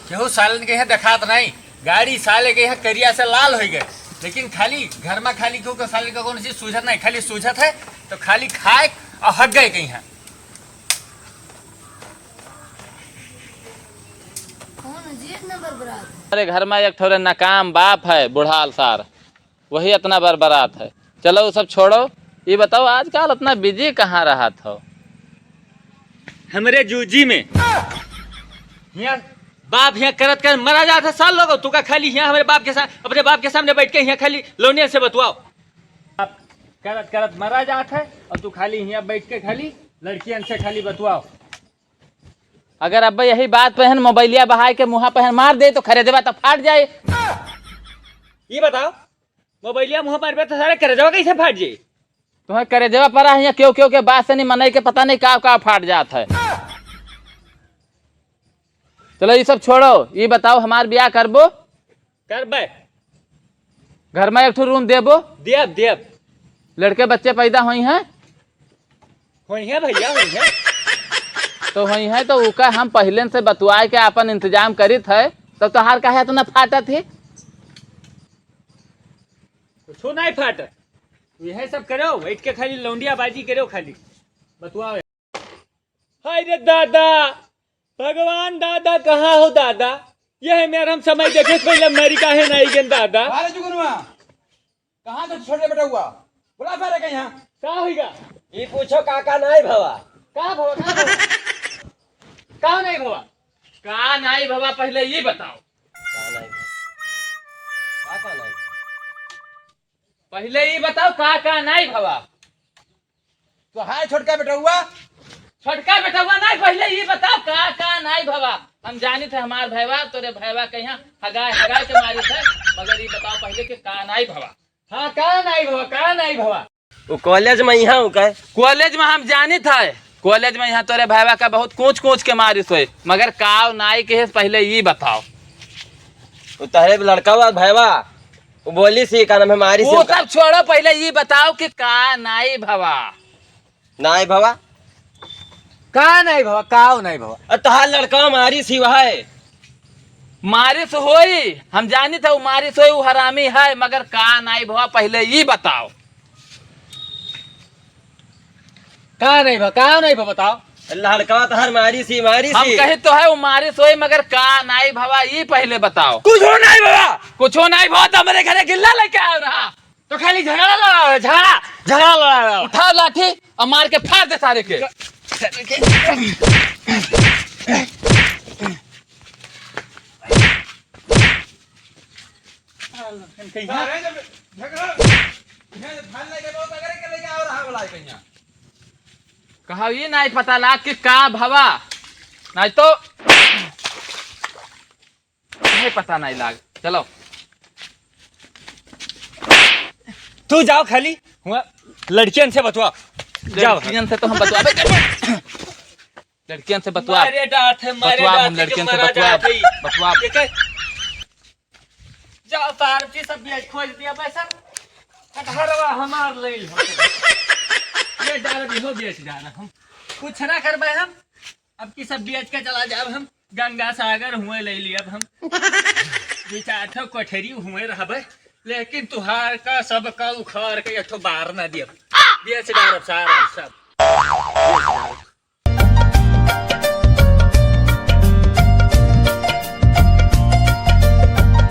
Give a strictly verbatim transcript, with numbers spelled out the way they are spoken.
केहू सालन के यहाँ देखात नहीं, गाड़ी साले के यहाँ करिया से लाल होइ गए, लेकिन खाली घर में खाली केहू के साले का कौन चीज सूझत नहीं, खाली सूझत है तो खाली खाए और हग गए कहीं। कौन जी एक नंबर बरात है? अरे घर में एक ठोरे नाकाम बाप है, बुढ़ाल सार, वही इतना बरबरात है। चलो, वो सब छोड़ो, ये बताओ, आजकल इतना बिजी कहाँ रहत हो? हमरे जूजी में। हियाँ बाप हियाँ करत करत मरा जात है सार लोग, तू का खाली हियाँ हमरे बाप के सा-, अपने बाप के सामने बैठ के हियाँ खाली लौंडियन से बतुआओ। बाप करत करत मरा जात है और तू खाली हियाँ बैठ के खाली लड़कियन से खाली बतुआओ। अगर अब्बा यही बात पहन मोबाइलिया बहाय के मुँहा पहन मार दे तो खरेदवा तो फाट जाए। ये बताओ, मोबाइलिया मुँह पर तो सारे करेजवा कैसे फाट जाई? तुम्हें करेजवा पड़ा है या क्यों, क्यों के बात से नहीं मनई के पता नहीं का, का फाट जात है। चलो ये सब छोड़ो, ये बताओ हमार ब्याह करबो? करबे। घर में एक ठो रूम देबो? देब, देब। लड़के बच्चे पैदा होई हैं? होई हैं भैया, होई हैं। तो होई हैं तो उका हम पहले से बतुआए के अपन इंतजाम करित है, तब तोहार काहे इतना फाटत है? कुछो नहीं फाटत। यह सब करो, बैठ के खाली लौंडिया बाजी करो खाली। बतुआओ। हाय रे दादा, भगवान दादा, कहाँ हो दादा? यह मेर हम समय देखे से पहले मरी काहे नहीं गेन दादा? अरे जुगनुआ, कहाँ से छोटे बेटा हुआ? बोला सारे के यहाँ। का होइगा? ई पूछो का का नाई भवा। का भवा, का भवा? का नाई भवा? का नाई भवा, पहले ये बताओ। का नाई भवा? का का नाई? पहले ये बताओ का का नाई भवा। तो हाय छोटका बेटौआ। छोटका बेटौआ नाई, पहले ये बताओ का का नाई भवा। हम जानित है हमार भैवा, तोरे भैवा के यहाँ हगाय हगाय के मारित है, मगर ये बताओ पहले कि का नाई भवा। हाँ, का नाई भवा, का नाई भवा। वो कॉलेज में यहाँ हो का? कॉलेज में हम जानित है, कॉलेज में यहाँ तोरे भैवा का बहुत कूच कूच के मारिस होए, मगर काव नाई के पहले ये बताओ। वो तहरे लड़का हुआ भैवा, वो बोली सी का नाम है मारिस वो सब छोड़ो, पहले ये बताओ कि का नाई भवा। नाई भवा। का नाई भवा, काव नाई भवा। अ, तोहार लड़का मारिस ही वह है। मारिस होई, हम जानित है, वो मारिस होई, वो हरामी है, मगर का नाई भवा, पहले ई बताओ। का नाई भवा, का नाई भवा, बताओ। लड़का तोहार मारिस ही, मारिस हम ही। कही तो है, वो मारिस होई, मगर का नाई भवा, ई पहले बताओ। कुछो नाई भवा। कुछो नाई भवा, तो हमरे घरे गिल्ला लेके आयो रहा। तो खाली झगड़ा लड़ा है, झगड़ा, झगड़ा लड़ा है। उठाओ लाठी और मार के फाड़ दे सारे के। सारे जब झगड़ा, यहाँ जब धान लेके बहुत अगरे के लेके आ रहा है, बोला है कहीं। कहा ये नहीं पता लाग कि का भवा, नहीं तो नहीं पता नहीं लाग। चलो। तू जाओ खाली, हुआ लड़कियन से बतुआ। जाओ। लड़कियन से तो हम बतुआबे करबे। लड़कियन से बतुआ। मारे डांट है, मारे बतुआ, डांट हम है, लड़कियन से मरा बतुआ। डांट है। बतुआ। ये कह-, जाओ सार, की सब बेच खोज दिया पैसा। कटहरवा हमार ले लो। ये डाल भी हो बेच जा रहा हम। कुछ ना करबे हम। अब की सब बेच के चला जाब हम, गंगा सागर हुए ले लियब हम। दू चार ठो कोठरी हुए रहबे, लेकिन तुहार का सब का उखाड़ के एक ठो बार ना दियब। बेच डारब सारा सब।